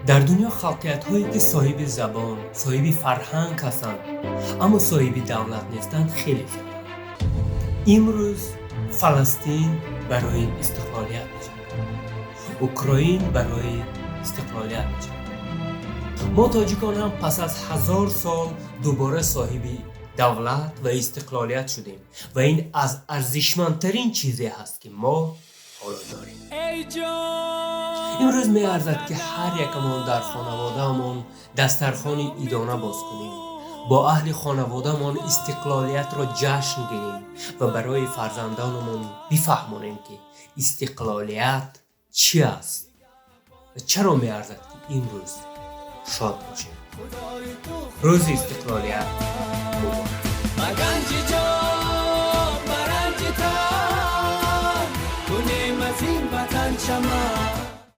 Дар дунё халқиятҳое, ки соҳиби забон, соҳиби фарҳанг ҳастанд, аммо соҳиби давлат нестанд, хеле зиёданд. Имрӯз Фаластин барои истиқлолият меҷангад, Украин барои истиқлолият меҷангад. Мо, тоҷикон, ҳам пас аз 1000 сол дубора соҳиби давлат ва истиқлолият шудем ва ин аз арзишмандтарин чизе ҳаст, ки мо ҳоло дорем. Имрӯз меарзад, ки ҳар якамон дар хонаводаамон дастархони идона боз кунем, бо аҳли хонаводаамон истиқлолиятро ҷашн гирем ва барои фарзандонамон бифаҳмонем, ки истиқлолият чӣ аст ва чаро меарзад, ки имрӯз шод бошем. Рӯзи истиқлолият муборак!